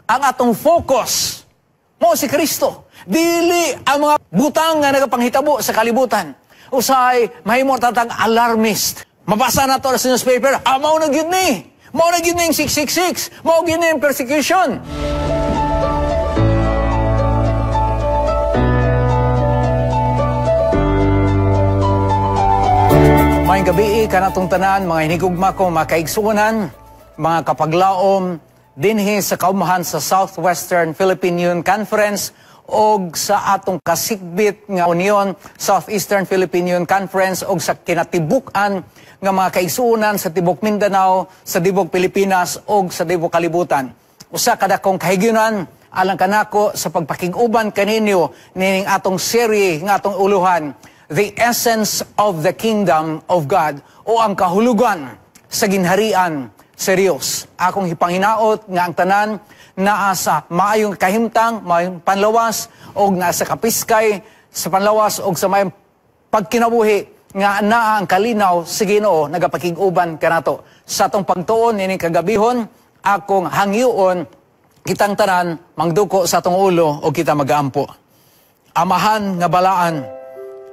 Ang atong focus mo si Kristo. Dili ang mga butang nga nagapanghitabo sa kalibutan. Usahay mahimo tatang alarmist. Mabasa na to sa newspaper, mao na gyud ni. Mao na gyud ni 666. Mao gyud ni persecution. Maayong gabi kanatong tanan, mga hinigugma ko, mga kaigsuonan, mga kapaglaom dinhi sa kaumahan sa Southwestern Philippine Union Conference og sa atong kasikbit nga union, Southeastern Philippine Union Conference, og sa kinatibuk-an nga mga kaigsuonan sa tibok Mindanao, sa tibok Pilipinas og sa tibok kalibutan. Usa ka dakong kahigayonan alang kanako sa pagpakig-uban kaninyo nining atong serye nga atong uluhan, The Essence of the Kingdom of God, o ang kahulugan sa ginharian sa Dios. Akong hipanghinaot nga ang tanan naa sa maayong kahimtang, maayong panlawas, og naa sa kapiskay sa panlawas og sa maayong pagkinabuhi nga naa ang kalinaw sa Ginoo nagapakig-uban kanato. Sa atong pagtuon nining kagabihon, akong hangyoon kitang tanan mangduko sa atong ulo og kita magaampo. Amahan nga balaan,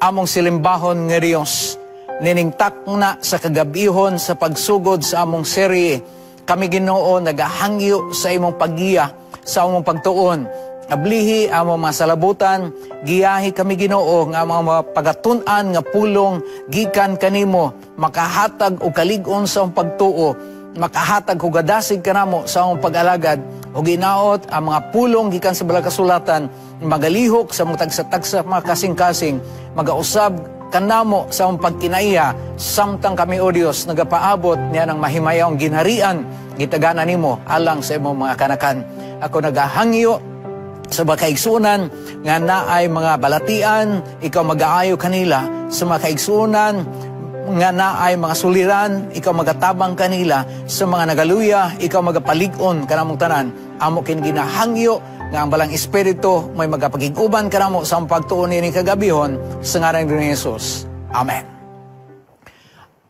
among silimbahon nga Dios, nining takna sa kagabihon sa pagsugod sa among serye, kami Ginoo nagahangyo sa imong paggiya, sa among pagtuon. Ablihi among mga salabutan, giyahi kami Ginoo nga among mga pagatun-an nga pulong gikan kanimo, makahatag og kalig-on sa among pagtuo, makahatag og gadasig kanamo sa among pag-alagad. O ginaot ang mga pulong gikan sa Balang Kasulatan, magalihok sa among tagsa-tagsa mga kasing-kasing, magausab kanamo sa among pagkinaiya, samtang kami o Dios nagapaabot niya ng mahimayong ginharian gitagana nimo alang sa imong mga kanakan. Ako nagahangyo sa mga kaigsuonan nga naay mga balatian, ikaw magaayo kanila. Sa mga kaigsuonan nga naay mga suliran, ikaw magatabang kanila. Sa mga nagaluya, ikaw magapalig-on kanamong tanan. Amo kini ginahangyo nga ang Balang Espiritu may magapagig-uban kanamo sa among pagtuon niini kagabihon, sa ngalan ni Jesus. Amen.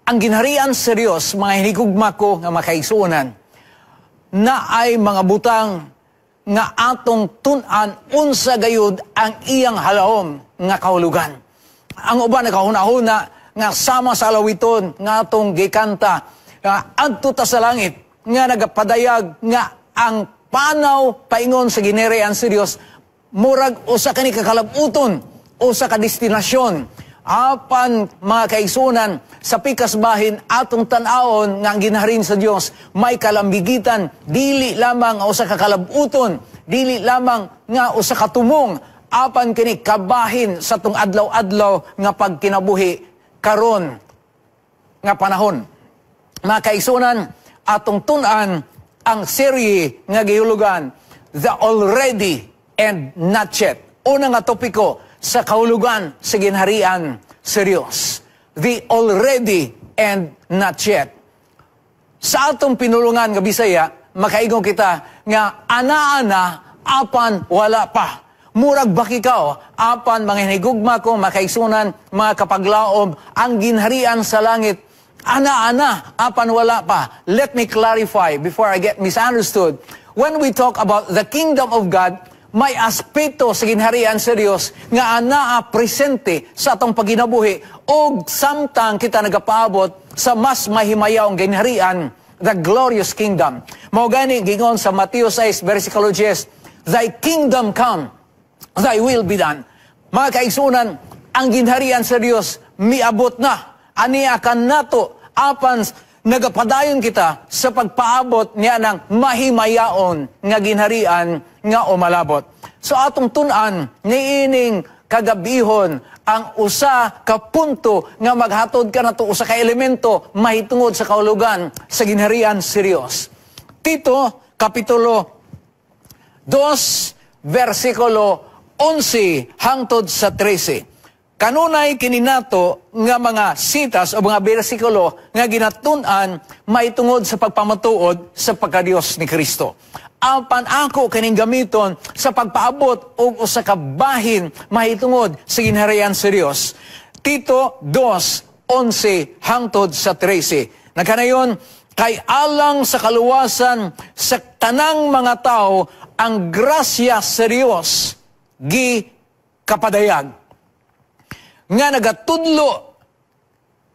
Ang ginharian sa Dios, mga hinigugma ko nga makaigsuonan, naay mga butang nga atong tun-an unsa gayud ang iyang halahom nga kahulugan. Ang uban nakahuna-huna nga sama sa alawiton nga atong gikanta nga adto ta sa langit, nga nagapadayag nga ang panaw paingon sa ginharian sa Dios murag usa kani kakalabuton, usa ka destinasyon. Apan mga kaigsuonan, sa pikas bahin atong tan-awon nga ang ginharin sa Dios may kalambigitan, dili lamang nga usa ka kalabuton, dili lamang nga usa ka tumong, apan kini kabahin sa tong adlaw-adlaw nga pagkinabuhi karon nga panahon. Mga kaigsuonan, atong tun-an ang serye nga gihulugan, The Already and Not Yet. Una nga topiko sa kahulugan sa ginharian sa Dios, The Already and Not Yet. Sa atong pinulungan nga Bisaya, makaingon kita nga ana-ana apan wala pa. Murag bakikaw, apan mga hinigugma ko, makaigsunan, mga kapaglaom, ang ginharian sa langit, ana-ana, apan wala pa. Let me clarify before I get misunderstood. When we talk about the kingdom of God, may aspeto sa ginharian sa Dios nga anaa presente sa atong paginabuhi og samtang kita nagapaabot sa mas mahimayawong ginharian, the glorious kingdom. Mao gani gingon sa Mateo 6 versikulo 10, Thy kingdom come, thy will be done. Mga kaigsuonan, ang ginharian sa Dios miabot na. Aniya kanato, apan nagapadayon kita sa pagpaabot niya ng mahimayaon nga ginharian nga umalabot. So atong tun-an niining kagabihon ang usa ka punto nga maghatod kanato usa ka elemento mahitungod sa kahulugan sa ginharian sa Dios. Tito kapitulo 2 versikulo 11 hangtod sa 13. Kanunay kininato nga mga sitas o mga bersikulo nga ginatun-an maitungod sa pagpamatuod sa pagkadiyos ni Kristo. Apan ako kining gamiton sa pagpaabot og usa ka bahin mahitungod sa ginharian sa Dios. Tito 2:11 hangtod sa 13. Nagkanayon, Kay alang sa kaluwasan sa tanang mga tao ang grasya sa Dios gi kapadayag nga nagatudlo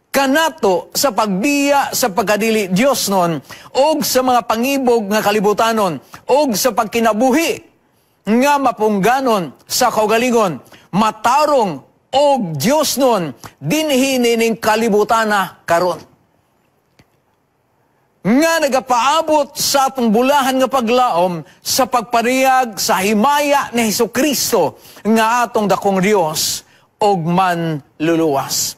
kanato sa pagbiya sa pagkadili Diosnon og sa mga pangibog nga kalibutanon og sa pagkinabuhi nga mapungganon sa kaugalingon, matarong og Diosnon dinhi nining kalibutana karon, nga nagapaabot sa atong bulahan nga paglaom sa pagpadayag sa himaya ni Hesus Kristo nga atong dakong Dios og Manluluwas.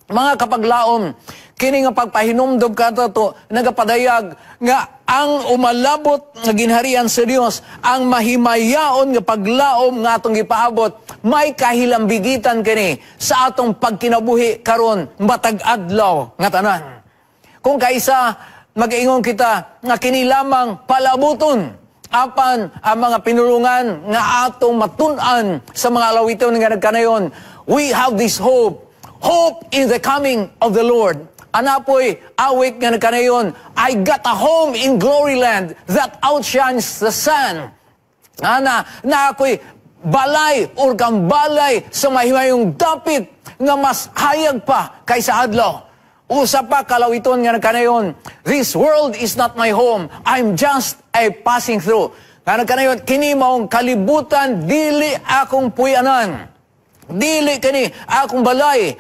Mga kapaglaom, kini nga pagpahinumdom kanato nagapadayag nga ang umalabot nga ginharian sa Dios, ang mahimayaon nga paglaom nga atong gipaabot, may kahilambigitan kini sa atong pagkinabuhi karon matag adlaw nga tanan. Kung kaisa mag-ingon kita nga kini lamang palabuton, apan ang mga pinulungan nga atong matun-an sa mga alawiton nga nagkanayon, "We have this hope, hope in the coming of the Lord." Ana poy awit nga nagkanayon, "I got a home in glory land that outshines the sun." Ana, na ako'y balay or gambalay sa mahimayong dapit nga mas hayag pa kaysa adlaw. Usa pa ka alawiton nga nagkanayon, "This world is not my home, I'm just a passing through." Nga nagkanayon, kini maong kalibutan, dili akong puyanan. Dili kini akong balay,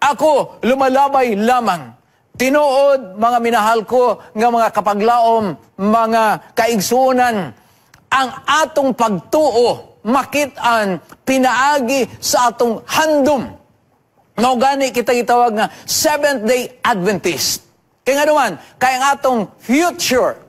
ako lumalabay lamang. Tinuod, mga minahal ko nga mga kapaglaom, mga kaigsuonan, ang atong pagtuo makit-an pinaagi sa atong handom. Mao gani kita gitawag nga Seventh-day Adventist. Kaya nga naman, kaya ang atong future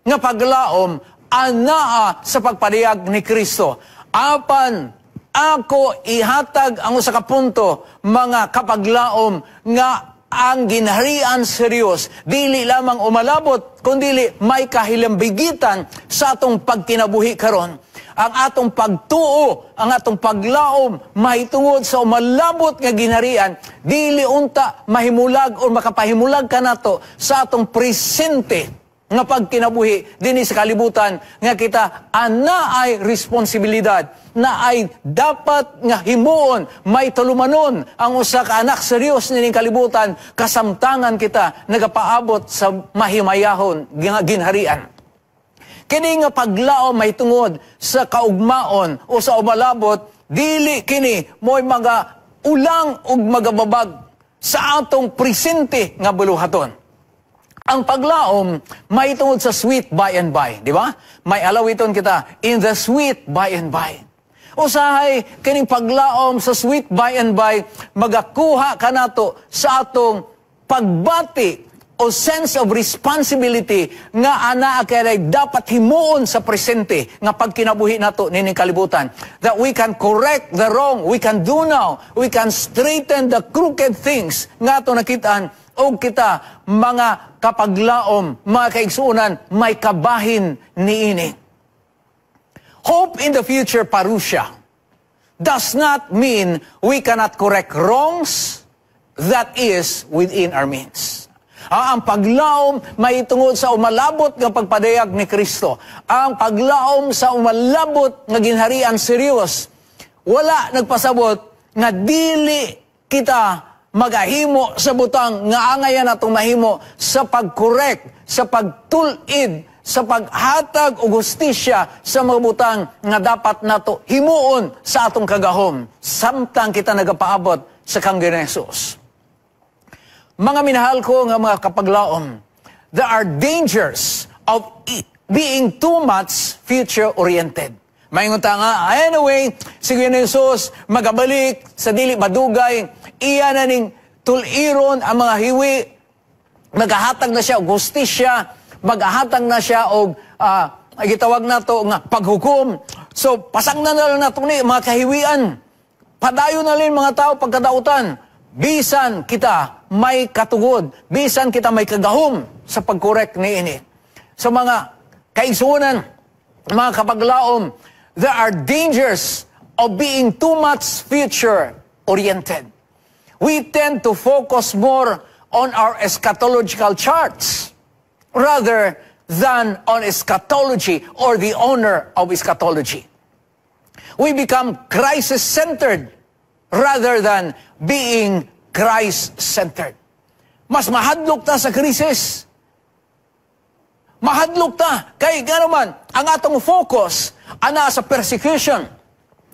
nga paglaom anaa sa pagpadayag ni Kristo. Apan ako ihatag ang usa ka punto, mga kapaglaom, nga ang ginharian sa Dios dili lamang umalabot kundili may kahilambigitan sa atong pagkinabuhi karon. Ang atong pagtuo, ang atong paglaom mahitungod sa umalabot nga ginharian, dili unta mahimulag o makapahimulag kanato sa atong presente nga pagkinabuhi dinhi sa kalibutan nga kita ana ay responsibilidad na ay dapat nga himuon, may tulumanon ang usa ka anak sa Dios nining kalibutan kasamtangan kita nagapaabot sa mahimayahon nga ginharian. Kini nga paglaom mahitungod sa kaugmaon o sa umalabot, dili kini mo'y mga ulang ug magababag sa atong presente nga buluhaton. Ang paglaom mahitungod sa sweet by and by, di ba? May alawiton kita, "In the Sweet By and By." Usahay kining paglaom sa sweet by and by magakuha kanato sa atong pagbati o sense of responsibility nga anaa kay dapat himuon sa presente nga pagkinabuhi nato nining kalibutan, that we can correct the wrong we can do now, we can straighten the crooked things nga ato nakitaan, og kita, mga kapaglaom, mga kaigsuonan, may kabahin niini. Hope in the future parousia does not mean we cannot correct wrongs that is within our means. Ang paglaom mahitungod sa umalabot nga pagpadayag ni Kristo. Ang paglaom sa umalabot nga ginharian sa Dios, wala nagpasabot nga dili kita magahimo sa butang nga angayan natong mahimo sa pag-correct, sa pagtul-id, sa paghatag og hustisya sa mga butang nga dapat nato himuon sa atong kagahom samtang kita nagapaabot sa kang Jesus. Mga minahal ko nga mga kapaglaom, there are dangers of being too much future-oriented. Maingon ta nga, anyway, si Jesus magabalik sa dili madugay, iya na ning tuliron ang mga hiwi, magahatag na siya og hustisya, magahatag na siya og gitawag nato nga paghukom. So pasangna na lang nato ni mga kahiwian. Padayon na rin mga tao pagkadautan. Bisan kita may katugod, bisan kita may kagahom sa pag-correct niini. Sa mga kaigsuonan, mga kapaglaom, there are dangers of being too much future-oriented. We tend to focus more on our eschatological charts. rather than on eschatology or the owner of eschatology. We become crisis-centered rather than being Christ-centered. Mas mahadlok ta sa krisis. Mahadlok ta. Kay nga naman, ang atong focus ana sa persecution.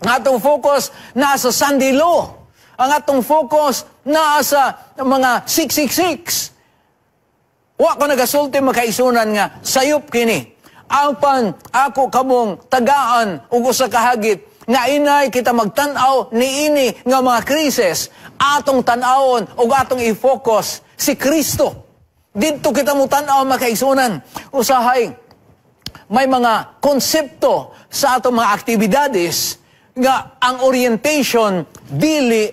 Ang atong focus nasa Sunday law. Ang atong focus nasa mga 666. Wa ko nagasulti, mga kaigsuonan, nga sayop kini. Apan ako kamong tagaan og usa ka hagit nga inay kita magtan-aw niini nga mga krisis, atong tan-awon ug atong i-focus si Kristo. Didto kita mo tan-aw, mga kaigsuonan. Usahay may mga konsepto sa atong mga aktibidades nga ang orientation dili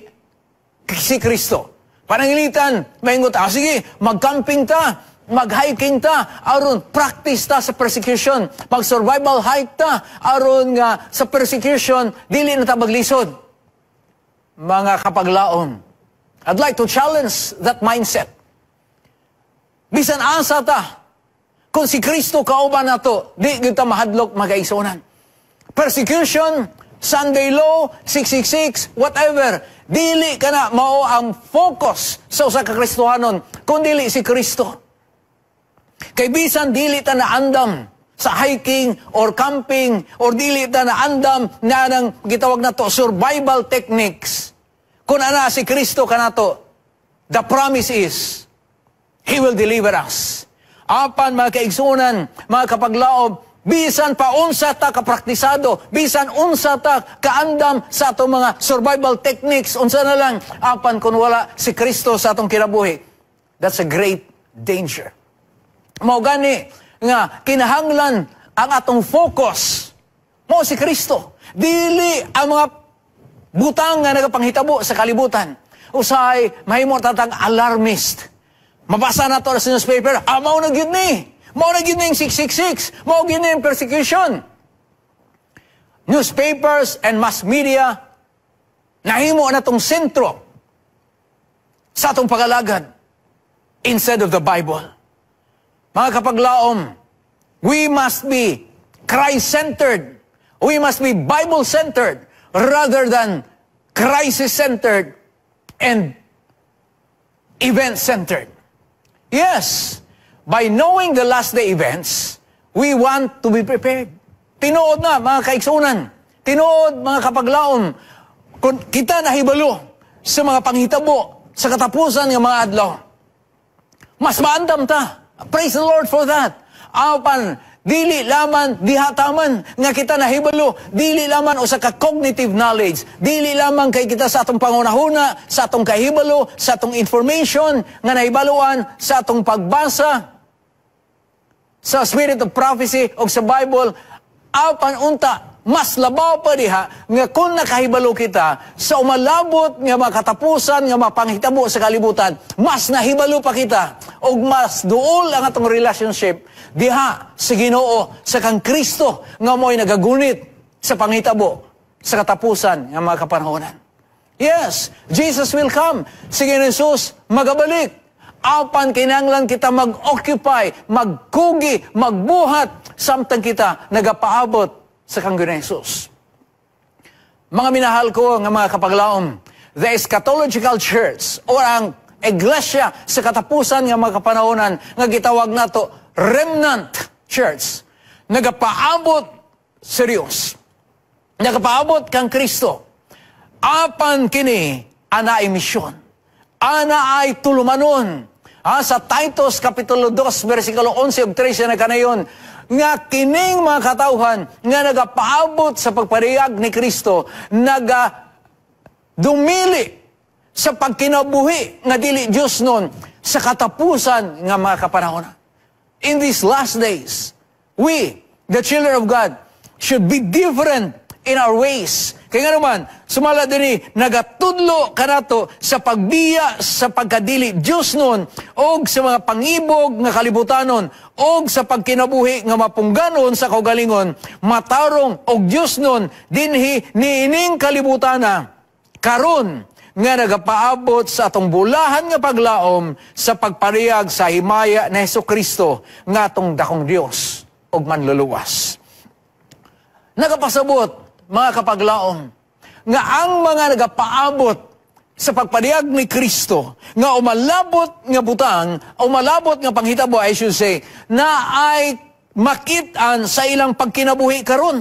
si Kristo. Panangilitan, maingot, ah, sige, mag-camping ta, mag-hiking ta, aron practice ta sa persecution, mag-survival hike ta, aron nga sa persecution, dili na ta maglisod. Mga kapaglaom, I'd like to challenge that mindset. Bisan asa ta, kung si Kristo kauban nato, di gyud ta mahadlok, mga kaigsuonan. Persecution, Sunday law, 666, whatever, dili kana mao ang focus sa usa ka Kristohanon, kun dili si Kristo. Kay bisan dili ta naandam sa hiking or camping or dili ta naandam na ng gitawag nato survival techniques. Kung ana si Kristo kanato, the promise is He will deliver us. Apan, mga kaigsuonan, mga kapaglaom, bisan pa unsa ta kapraktisado, bisan unsa ta kaandam sa atong mga survival techniques, unsa na lang, apan kung wala si Kristo sa atong kinabuhi, that's a great danger. Mao gani nga kinahanglan ang atong focus mo si Kristo. Dili ang mga butang nga nagapanghitabo sa kalibutan. Usahay mahimo tatang alarmist. Mabasa na to sa newspaper, ah, mao na gyud ni. Mao na gyud ni 666. Mao gyud ni persecution. Newspapers and mass media nahimo na tong sentro sa atong pagalagad instead of the Bible. Mga kapaglaom, we must be Christ-centered. We must be Bible-centered rather than crisis-centered and event-centered. Yes, by knowing the last day events, we want to be prepared. Tinuod na, mga kaigsuonan. Tinuod, mga kapaglaom, kung kita nahibalo sa mga panghitabo sa katapusan ng mga adlaw, mas maandam ta. Praise the Lord for that. Apan, dili laman dihataman nga kita nahibalo, dili laman usa ka cognitive knowledge, dili lamang kay kita sa atong pangunahuna, sa atong kahibalo, sa atong information nga nahibaluan, sa atong pagbasa sa Spirit of Prophecy o sa Bible, apan unta mas labaw pa diha nga kung nakahibalo kita sa umalabot nga makatapusan nga mapanghitabo sa kalibutan, mas nahibalo pa kita og mas duol ang atong relationship diha sa Ginoo, sa kang Kristo nga mo'y nagagunit sa panghitabo sa katapusan nga mga kapanahonan. Yes, Jesus will come. Si Jesus magabalik. Apan kinahanglan kita mag-occupy, magkugi, magbuhat samtang kita nagapaabot sa kang Jesus. Mga minahal ko nga mga kapaglaom, the eschatological church or ang iglesia sa katapusan nga mga kapanahonan nga gitawag nato remnant church, nagapaabot serious. Nagapaabot kang Kristo. Apan kini anaay misyon. Ana ay tulumanon. Ah, sa Titus Kapitulo 2, versikulo 11 ug 13 na kanayon, nga kining mga katawhan nga nagapaabot sa pagpariyag ni Kristo naga dumili sa pagkinabuhi nga dili Diyos nun sa katapusan nga mga kapanahon. In these last days, we, the children of God, should be different in our ways. Kaya nga naman, sumala din nagatudlo kanato sa pagbiya sa pagkadili Diyos nun, og sa mga pangibog nga kalibutanon, og sa pagkinabuhi nga mapungganon sa kaugalingon, matarong og Diyos nun, dinhi niining kalibutana, karon nga nagapaabot sa atong bulahan nga paglaom sa pagpariyag sa himaya ni Hesus Kristo nga atong dakong Dios ug Manluluwas. Nagapasabot, mga kapaglaom, nga ang mga nagapaabot sa pagpadayag ni Kristo nga umalabot nga butang, umalabot nga panghitabo, I should say, na ay makit-an sa ilang pagkinabuhi karon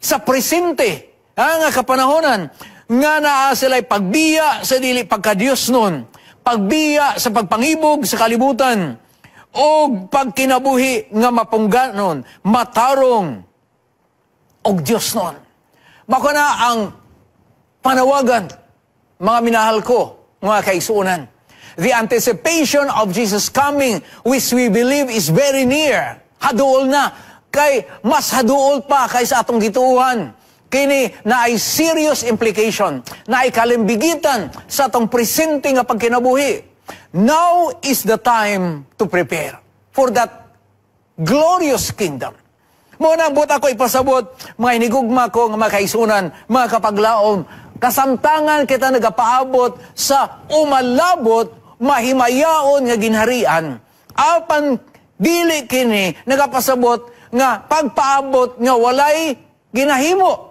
sa presente nga kapanahonan nga naa sila'y pagbiya sa dili pagka-Diyos nun, pagbiya sa pagpangibog sa kalibutan, o pagkinabuhi nga mapungganon, matarong, og Diyos nun. Mao na ang panawagan, mga minahal ko, mga kaigsuonan. The anticipation of Jesus coming, which we believe is very near, haduol na, kay mas haduol pa kaysa atong gituohan. Kini na ay serious implication, na ay kalimbigitan sa atong presente nga pagkinabuhi. Now is the time to prepare for that glorious kingdom. Mao na buot ako ipasabot, mga hinigugma ko nga mga kaigsuonan, mga kapaglaom, kasamtangan kita nagapaabot sa umalabot mahimayaon nga ginharian, apan dili kini nagapasabot nga pagpaabot nga walay ginahimo.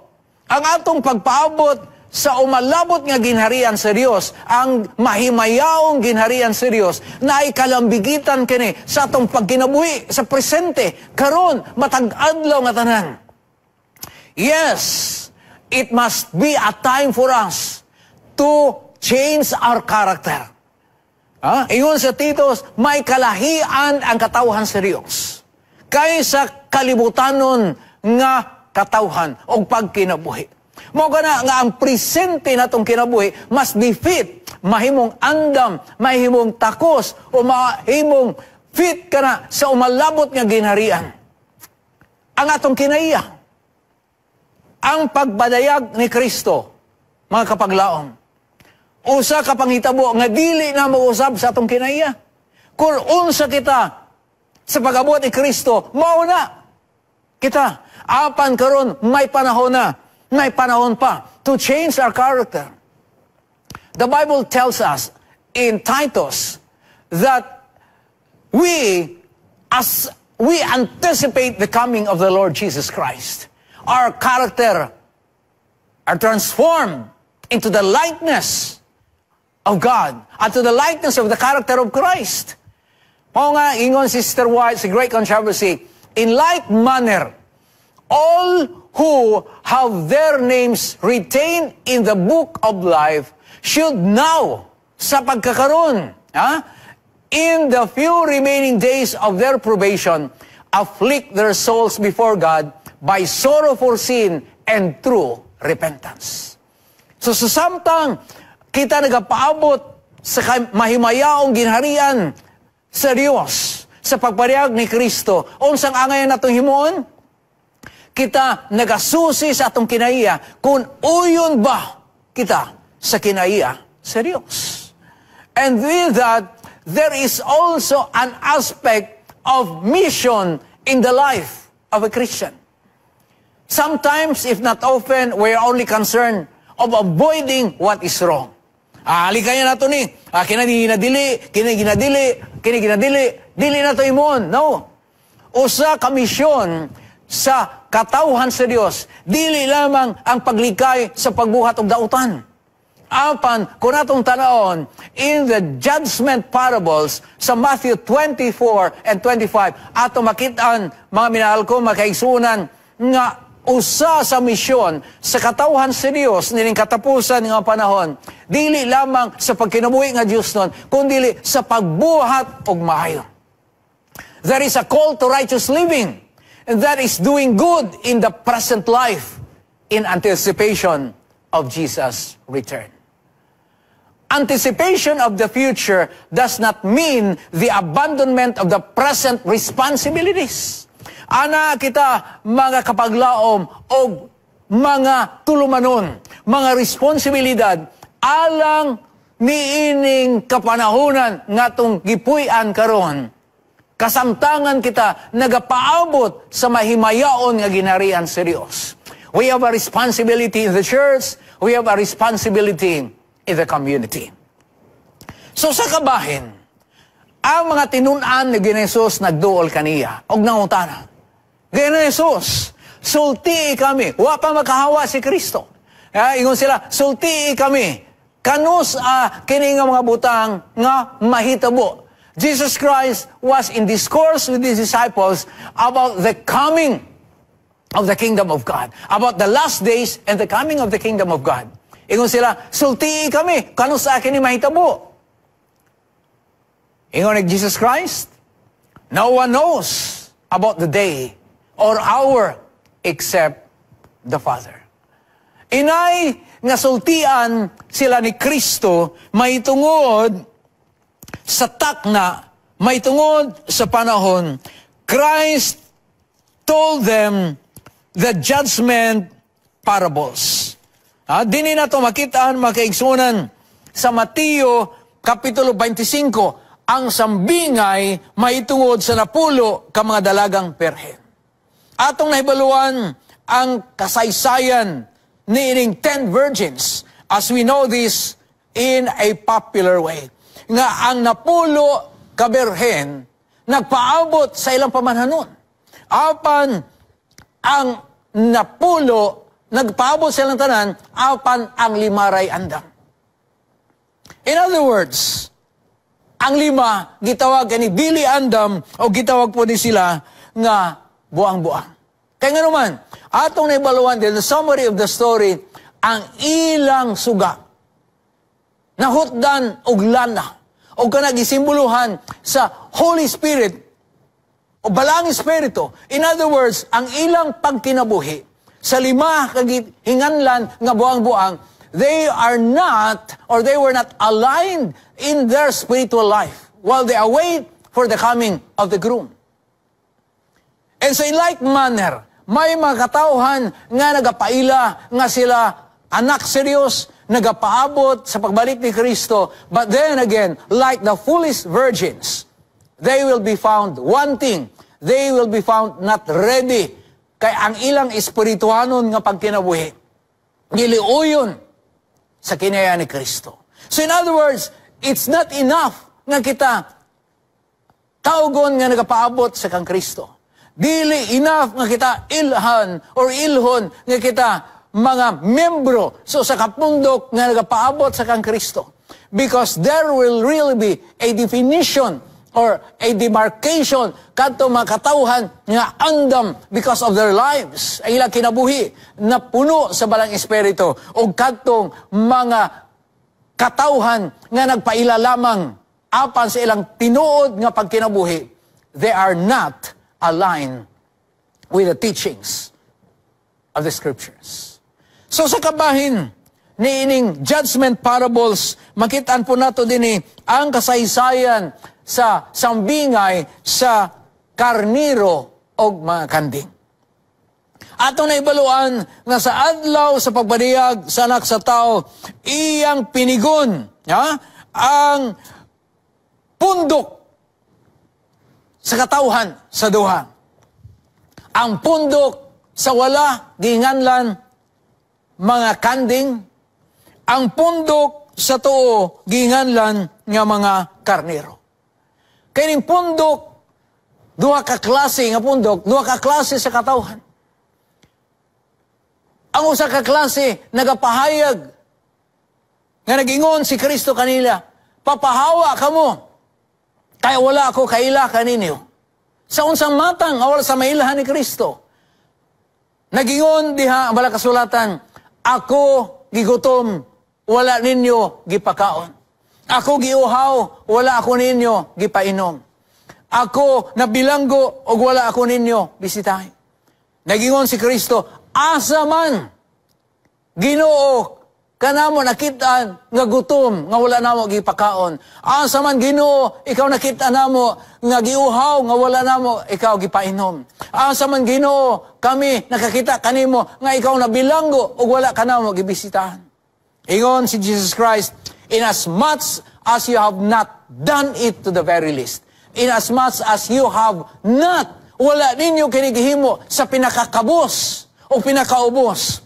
Ang atong pagpaabot sa umalabot nga ginharian sa Dios, ang mahimayaong ginharian sa Dios, na ay kalambigitan kini sa atong pagkinabuhi sa presente, karon, matag adlaw nga tanan. Yes, it must be a time for us to change our character. Ah, ingon sa Titos, may kalahian ang katawhan sa Dios kaysa kalibutanon nga katawhan o pagkinabuhi. Mao gana nga ang presente natong kinabuhi must be fit, mahimong andam, mahimong takos, o mahimong fit kana sa umalabot nga ginharian. Ang atong kinaiya, ang pagpadayag ni Kristo, mga kapaglaom, usa ka panghitabo nga dili na mausab sa atong kinaiya. Kung unsa kita sa pag-abot ni Kristo, mao na kita. Apan karon may panahon na, may panahon pa to change our character. The Bible tells us in Titus that we, as we anticipate the coming of the Lord Jesus Christ, our character are transformed into the likeness of God and to the likeness of the character of Christ. Mao nga, ingon Sister White sa Great Controversy, "In like manner, all who have their names retained in the book of life should now, sa pagkakaroon, ha, in the few remaining days of their probation, afflict their souls before God by sorrow for sin and true repentance." So sa samtang kita nagapaabot sa mahimayaong ginharian sa Dios sa pagpadayag ni Kristo, unsang angay natong himuon? Kita nagasusi sa atong kinaiya kung uyon ba kita sa kinaiya sa Dios. And with that, there is also an aspect of mission in the life of a Christian. Sometimes, if not often, we are only concerned of avoiding what is wrong. Ah, halikayan nato ni. Ah, kini ginadili, kini ginadili, kini ginadili, dili nato himuon. No. Usa ka misyon sa katawhan sa Dios, dili lamang ang paglikay sa pagbuhat og dautan. Apan, kung atong tanawon, in the judgment parables sa Matthew 24 and 25, ato makitaan, mga minahal ko, mga kaigsuonan, nga usa sa misyon sa katawhan sa Dios nining katapusan nga panahon, dili lamang sa pagkinabuhi nga Dios nun, kundi sa pagbuhat og maayo. There is a call to righteous living, and that is doing good in the present life in anticipation of Jesus' return. Anticipation of the future does not mean the abandonment of the present responsibilities. Ana kita mga kapaglaom o mga tulumanon, mga responsibilidad alang niining kapanahonan ngatong gipuy-an karon. Kasamtangan kita nagapaabot sa mahimayaon nga ginharian sa Dios. We have a responsibility in the church. We have a responsibility in the community. So sa kabahin, ang mga tinun-an ni Jesus nagduol kaniya og nangutana, "Ginoong Jesus, sultii kami." Wa pa makahawa si Kristo. Ya, ingon sila, "Sultii kami. Kanus-a kini nga mga butang nga mahitabo?" Jesus Christ was in discourse with his disciples about the coming of the kingdom of God, about the last days and the coming of the kingdom of God. Ingon sila, "Sultii kami, kanus-a kini mahitabo?" Ingon ni Jesus Christ, "No one knows about the day or hour except the Father." Inay nga sultian sila ni Kristo mahitungod sa takna, mahitungod sa panahon. Christ told them the judgment parables. Dinhi nato makitaan, mga kaigsunan, sa Mateo Kapitulo 25 ang sambingay mahitungod sa 10 ka mga dalagang perhen. Atong nahibaluan ang kasaysayan niining 10 virgins as we know this in a popular way. Nga ang 10 ka birhen nagpaabot sa ilang pamanhanon. Apan ang 10 nagpaabot sa ilang tanan, apan ang 5 ray andam. In other words, ang 5 gitawag kani dili andam o gitawag po ni sila nga buang-buang. Kaya nga naman, atong naibaluan din, the summary of the story, ang ilang suga, nahutdan og lana, o kana gisimboluhan sa Holy Spirit, o Balaang Espiritu. In other words, ang ilang pagkinabuhi, sa 5 ka gihinganlan nga buang-buang, they are not, or they were not aligned in their spiritual life while they await for the coming of the groom. And so in like manner, may mga katawhan nga nagapaila nga sila anak sa Diyos, nagapaabot sa pagbalik ni Kristo. But then again, like the foolish virgins, they will be found wanting. They will be found not ready. Kay ang ilang espirituhanon nga pagkinabuhi, giliuyon sa kinaya ni Kristo. So in other words, it's not enough nga kita tawgon nga nagapaabot sa kang Kristo. Dili enough nga kita ilhan or ilhon nga kita mga membro so sa kapundok nga nagapaabot sa kang Kristo. Because there will really be a definition or a demarcation kadto mga katawhan nga andam because of their lives, ang ilang kinabuhi na puno sa Balaang Espiritu, o kadtong mga katawhan nga nagpaila lamang apan sa ilang tinuod nga pagkinabuhi, they are not aligned with the teachings of the Scriptures. So sa kabahin niining judgment parables, makitaan po nato dinhi ang kasaysayan sa sambingay sa karniro og mga kanding. Atong naibaluan nga sa adlaw sa pagpadiyag sa Anak sa Tao, iyang pinigon, ha, ang pundok sa katawhan sa duha. Ang pundok sa wala ginganlan mga kanding, ang pundok sa tuo ginganlan nga mga karnero. Kay pundok, duha ka klase nga pundok, duha ka klase sa katawhan. Ang usa ka klase nagapahayag nga nagingon si Kristo kanila, "Papahawa kamo, kaya wala ako kaila kaninyo." Sa unsang matang nga wala sa mailahan ni Kristo? Nagingon diha ang Balaang Kasulatan, "Ako gigutom, wala ninyo gipakaon. Ako giuhaw, wala ako ninyo gipainom. Ako nabilanggo, ug wala ako ninyo bisitahin." Nagingon si Kristo, "Asa man, Ginoo, kanamo nakitaan nga gutom nga wala namo gipakaon? Asa man, Ginoo, ikaw nakita namo nga giuhaw nga wala namo ikaw gipainom? Asa man, Ginoo, kami nakakita kanimo nga ikaw nabilanggo ug wala kanamo gibisitahan?" Ingon si Jesus Christ, "Inasmuch as you have not done it to the very least, inasmuch as you have not, wala ninyo kini gihimo sa pinakakabos o pinakaubos,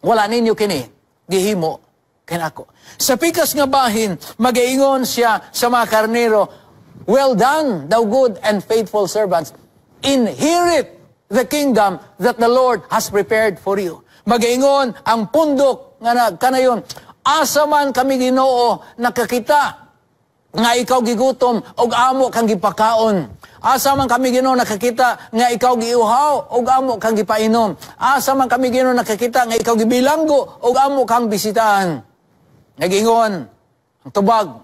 wala ninyo kini gihimo Kanako. Sa pikas nga bahin, magaingon siya sa mga karnero, "Well done, thou good and faithful servants. Inherit the kingdom that the Lord has prepared for you." Magaingon ang pundok nga na, kanayon, "Asa man kami, Ginoo, nakakita nga ikaw gigutom og amo kang gipakaon? Asa man kami, Ginoo, nakakita nga ikaw giuhaw og amo kang gipainom? Asa man kami, Ginoo, nakakita nga ikaw gibilanggo og amo kang bisitahan?" Nagingon ang tubag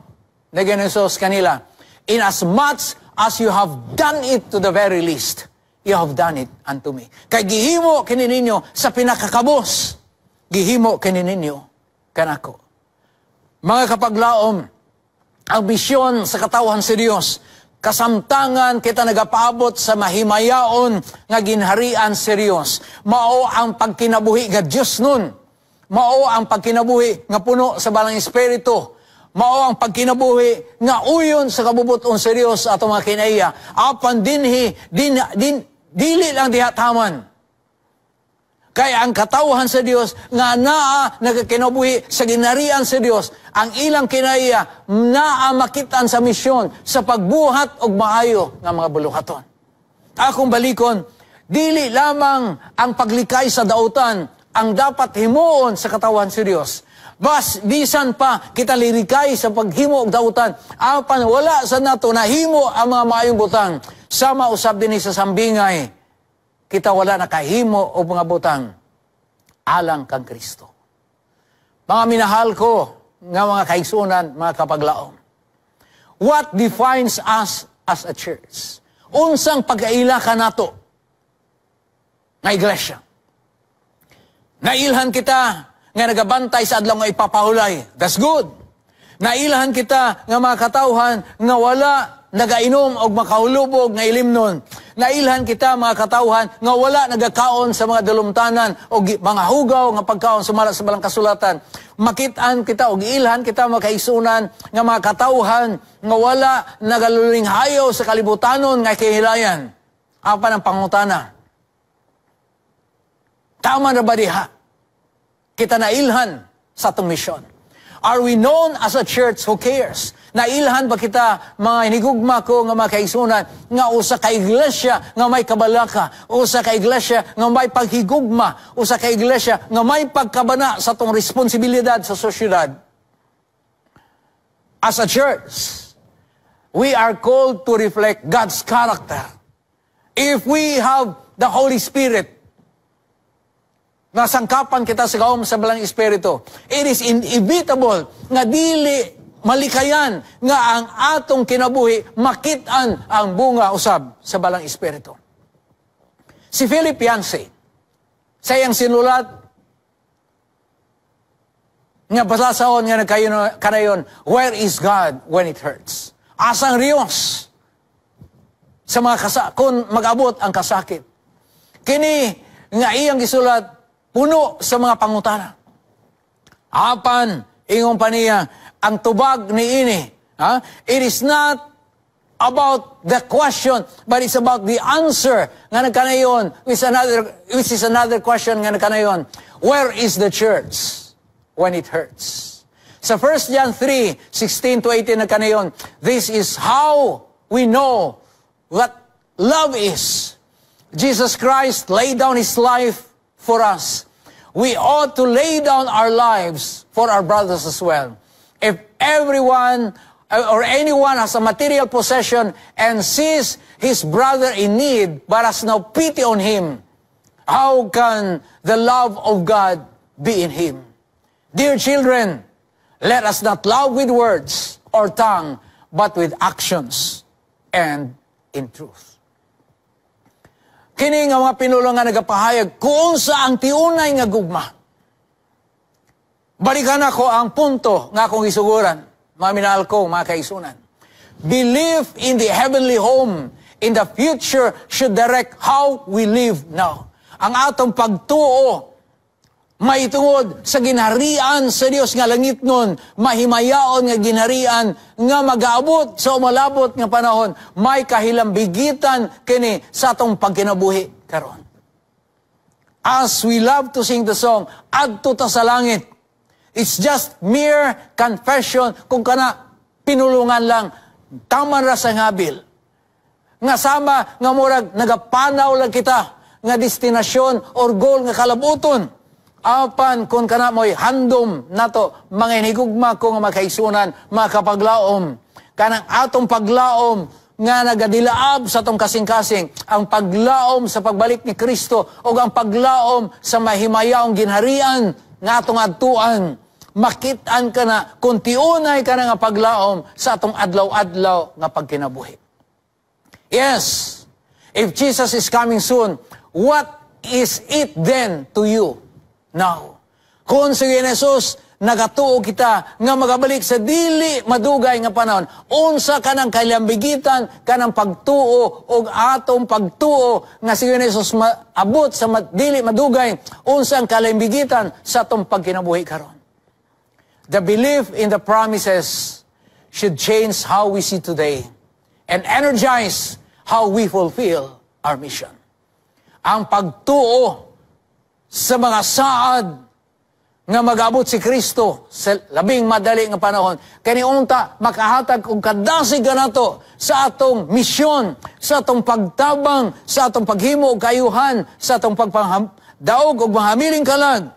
ni Jesus kanila, "Inasmuch as you have done it to the very least, you have done it unto me." Kay gihimo kini ninyo sa pinakakabos, gihimo kini ninyo kanako. Mga kapaglaom, ang misyon sa katawhan sa Dios, kasamtangan kita nagapaabot sa mahimayaon nga ginharian sa Dios, mao ang pagkinabuhi nga Dios nun. Mao ang pagkinabuhi nga puno sa Balang Espiritu. Mao ang pagkinabuhi nga uyon sa kabubuton sa Dios ato mga kinaiya. Apan dinhi, din, dili lang diha taman. Kaya ang katawhan sa Dios nga naa nagakinabuhi sa ginharian sa Dios, ang ilang kinaiya naa makitaan sa misyon sa pagbuhat og maayo nga mga buluhaton. Akong balikon, dili lamang ang paglikay sa dautan ang dapat himuon sa katawan sa Dios. Bas, bisan pa kita lirikay sa paghimo og dautan, apan wala sa nato nahimo ang mga maayong butang. Sama usab dinhi sa sambingay, kita wala nakahimo og mga butang alang kang Kristo. Mga minahal ko nga mga kaigsunan, mga kapaglaom. What defines us as a church? Unsang pagkaila ka nato nga iglesia? Nailhan kita nga nagabantay sa adlaw nga ipapahulay. That's good. Nailhan kita nga mga katawhan nga wala nagainom og makahulubog nga ilimnon. Nailhan kita mga katawhan nga wala nagakaon sa mga dalumtanan o mga hugaw nga pagkaon sumala sa balang kasulatan. Makitaan kita og ilhan kita, mga kaigsunan, nga mga katawhan nga wala nagalulinghayo sa kalibutanon nga kahilayan. Apan ang pangutana, tama na ba diha kita nailhan sa atong misyon? Are we known as a church who cares? Nailhan ba kita, mga inigugma ko nga mga kaigsunan, nga usa ka iglesia nga may kabalaka, usa ka iglesia nga may paghigugma, usa ka iglesia nga may pagkabana sa atong responsibilidad sa sosyedad? As a church, we are called to reflect God's character. If we have the Holy Spirit, nasangkapan kita sa gahom sa Balang Espiritu, it is inevitable nga dili malikayan nga ang atong kinabuhi makit-an ang bunga usab sa Balang Espiritu. Si Philip Yancey, sa iyang sinulat nga basasahon nga nagkanayon, "Where is God When It Hurts?" Asang Diyos sa mga kung mag-abot ang kasakit? Kini nga iyang gisulat puno sa mga pangutana. Apan, ingon pa niya, ang tubag ni ini, ha? It is not about the question, but it's about the answer nga nagkanayon, which is another question nga nagkanayon, "Where is the church when it hurts?" Sa 1 John 3, 16 to 18 nagkanayon, "This is how we know what love is. Jesus Christ laid down His life for us. We ought to lay down our lives for our brothers as well. If everyone or anyone has a material possession and sees his brother in need but has no pity on him, how can the love of God be in him? Dear children, let us not love with words or tongue, but with actions and in truth." Kini nga mga pinulo nga nagapahayag kung sa ang tiunay nga gugma. Balikan ako ang punto nga akong isuguran, mga minahal ko, mga kaigsunan. Belief in the heavenly home in the future should direct how we live now. Ang atong pagtuo may tungod sa ginharian sa Dios nga langit nun, mahimayaon nga ginharian nga magaabot sa umalabot nga panahon, may kahilambigitan kini sa atong pagkinabuhi karon. As we love to sing the song, "Adto Ta sa Langit," It's just mere confession kung kana pinulungan lang, taman ra sa ngabil. Nga sama nga murag nagapanaw lang kita nga destinasyon or goal nga kalabuton. Apan kung kana mo'y handom nato, mga inigugma ko nga makaigsuonan, mga kapaglaom, kanang atong paglaom nga nagadilaab sa atong kasing-kasing, ang paglaom sa pagbalik ni Kristo o ang paglaom sa mahimayaong ginharian nga atong adtuan, makit-an ka na kung tiunay ka na nga paglaom sa atong adlaw-adlaw nga pagkinabuhi. Yes, if Jesus is coming soon, what is it then to you now? Kung si Jesus nagatuo kita nga magabalik sa dili madugay nga panahon, unsa kanang kalambigitan kanang pagtuo og atong pagtuo nga si Jesus maabot sa dili madugay, unsa ang kalambigitan sa atong pagkinabuhi karon? The belief in the promises should change how we see today and energize how we fulfill our mission. Ang pagtuo sa mga saad nga mag-abot si Kristo sa labing madali nga panahon, kani unta makahatag og kadasig kanato sa atong misyon, sa atong pagtabang, sa atong paghimo og kayuhan, sa atong pagpangdaog og mahamiling kalag.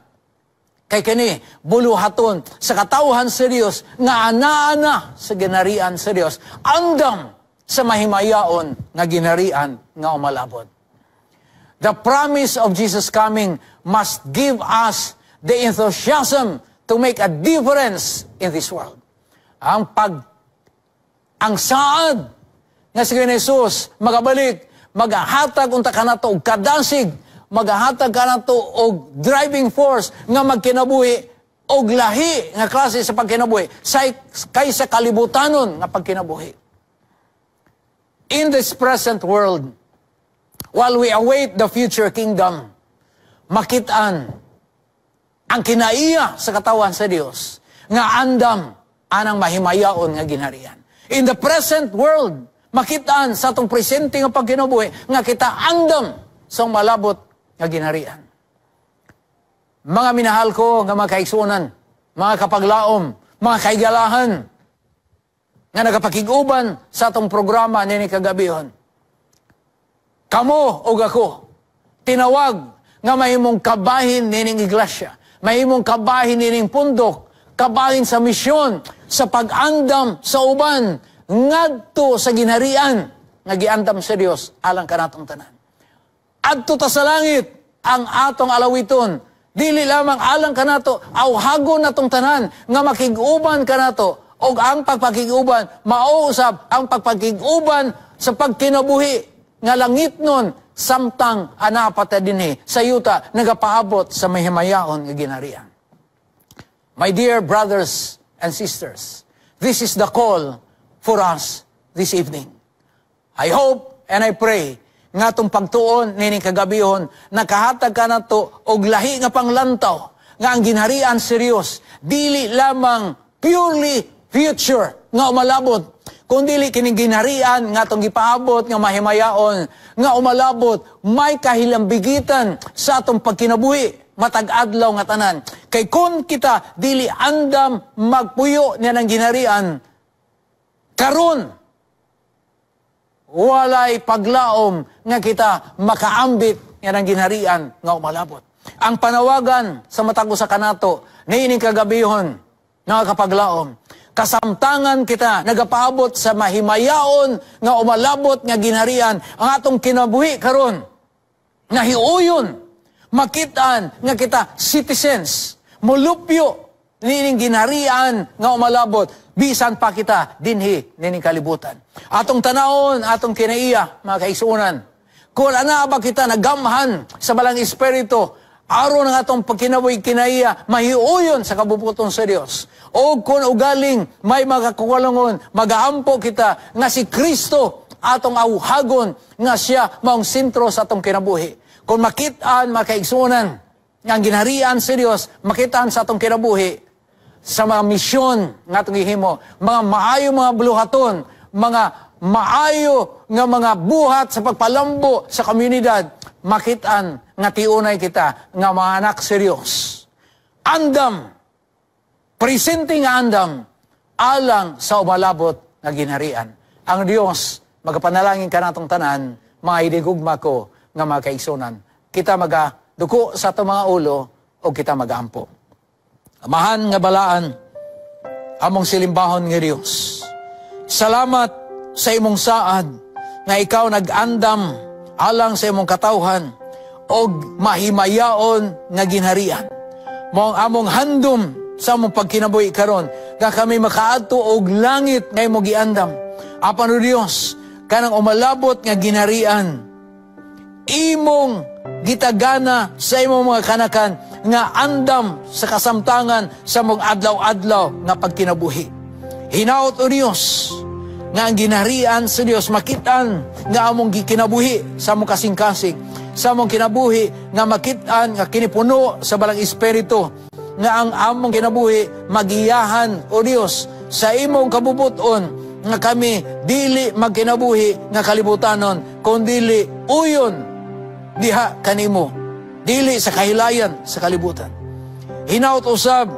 Kay kani buluhaton sa katawhan sa Dios nga ana-ana sa ginharian sa Dios, andam sa mahimayaon nga ginharian nga umalabot. The promise of Jesus coming must give us the enthusiasm to make a difference in this world. Ang saad nga si Jesus magabalik, magahatag unta kanato og kadasig, magahatag kanato og driving force nga magkinabuhi og lahi nga klase sa pagkinabuhi kaysa kalibutanon nga pagkinabuhi. In this present world, while we await the future kingdom, makitaan ang kinaiya sa katawan sa Dios nga andam anang mahimayaon nga ginharian. In the present world, makitaan sa atong presente nga pagkinabuhi nga kita andam sa malabot nga ginharian. Mga minahal ko nga mga kaigsuonan, mga kapaglaom, mga kaigalahan, nga nagapakig-uban sa atong programa nini kagabihon. Kamo ug ako, tinawag nga mahimong kabahin nining iglesia, mahimong kabahin nining pundok, kabahin sa misyon, sa pag-andam sa uban, ngadto sa ginharian nga giandam sa Dios alang kanatong tanan. Adto ta sa langit ang atong alawiton, dili lamang alang kanato, awhagon natong tanan nga makig-uban kanato, og ang pagpakig-uban mao usab ang pagpakig-uban sa pagkinabuhi nga langit nun samtang ana pa ta dinhi sa yuta nagapaabot sa mahimayaon nga ginharian. My dear brothers and sisters, this is the call for us this evening. I hope and I pray nga atong pagtuon nining kagabihon nakahatag kanato og lahi nga panglantaw nga ang ginharian sa Dios dili lamang purely future nga umalabot, kundi kining ginharian nga atong gipaabot nga mahimayaon nga umalabot may kahilambigitan sa atong pagkinabuhi matag adlaw nga tanan. Kay kung kita dili andam magpuyo niya ng ginharian karon, walay paglaom nga kita makaambit nga ng ginharian nga umalabot. Ang panawagan sa matag usa kanato niining kagabihon, nga kapaglaom, kasamtangan kita nagapaabot sa mahimayaon nga umalabot nga ginharian, ang atong kinabuhi karon nahiuyon makitaan nga kita citizens, mulupyo niining ginharian nga umalabot bisan pa kita dinhi nining kalibutan. Atong tanawon atong kinaiya, mga kaigsuonan, kung ana ba kita nagamhan sa Balang Espiritu aron ang atong pagkinabuhi kinaiya mahiuyon sa kabubut-on sa Dios, o kung ugaling may mga kuwalangon, magaampo kita nga si Kristo atong awhagon nga siya maong sentro sa atong kinabuhi. Kung makitaan, mga kaigsuonan, nga ang ginharian sa Dios makitaan sa atong kinabuhi sa mga misyon nga atong gihimo, mga maayo mga buluhaton, mga maayo nga mga buhat sa pagpalambo sa komunidad, makitaan nga tiunay kita nga mga anak sa Dios. Andam Presente nga andam alang sa umalabot nga ginharian. Ang Dios magapanalangin kanatong tanan, mga hinigugma ko nga mga kaigsunan. Kita maga duko sa atong mga ulo o kita magaampo. Amahan nga balaan, among silimbahon nga Dios. Salamat sa imong saad nga ikaw nag-andam alang sa imong katawhan og mahimayaon nga ginharian. Mao ang among handom sa among pagkinabuhi karon nga kami makaadto og langit nga imong giandam. Apan, O Dios, kanang umalabot nga ginharian, imong gitagana sa imong mga kanakan nga andam sa kasamtangan sa mong adlaw-adlaw nga pagkinabuhi. Hinaot, O Dios, nga ang ginharian sa Dios makitaan nga among gikinabuhi sa among kasing-kasing, sa among kinabuhi nga makitaan nga kinipuno sa Balang Espiritu, nga ang among kinabuhi magiyahan, O Dios, sa imong kabubuton nga kami dili magkinabuhi nga kalibutanon, kundili uyon diha kanimo, dili sa kahilayan sa kalibutan. Hinaot usab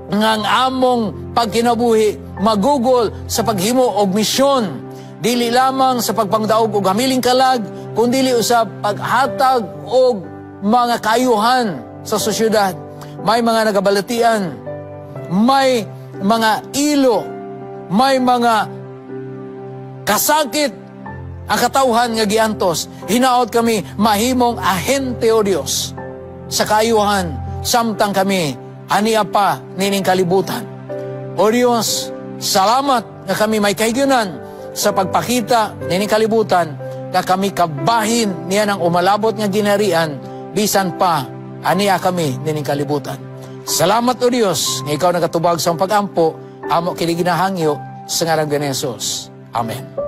nga ang among pagkinabuhi magugol sa paghimo og misyon, dili lamang sa pagpangdaog og hamiling kalag, kundili usab paghatag og mga kaayuhan sa sosyedad. May mga nagabalatian, may mga ilo, may mga kasakit ang katawhan nga giantos. Hinaot kami mahimong ahente, O Dios, sa kaayuhan samtang kami ania pa nining kalibutan. O Dios, salamat nga kami may kahigayonan sa pagpakita nining kalibutan nga kami kabahin niya ng umalabot nga ginharian bisan pa ania kami nining kalibutan. Salamat, O Dios, nga ikaw nagatubag sa pag-ampo, amo kini ginahangyo sa ngalan ni Jesus. Amen.